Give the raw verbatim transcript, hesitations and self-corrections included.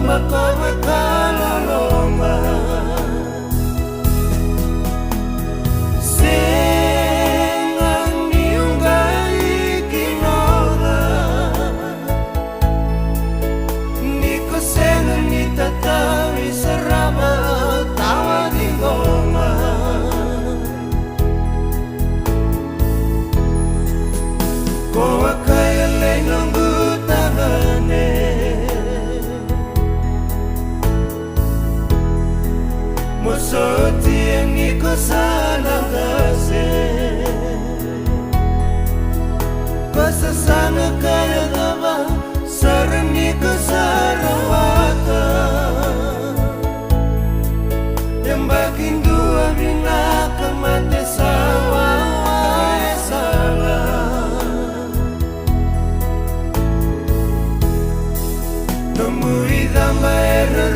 Makova ka loloma. Sega ni qai kinoca. Ni ko sega ni tatavi sarava, tawa ciqoma. Ko vakaiyalai noqu tagane. Mo sotia ni ko sa na qase. Ko sa saga ka yacova, sara ni ko sa rawata. Yabaki dua vinaka, mate sa wawa e sala. Nomu icaba era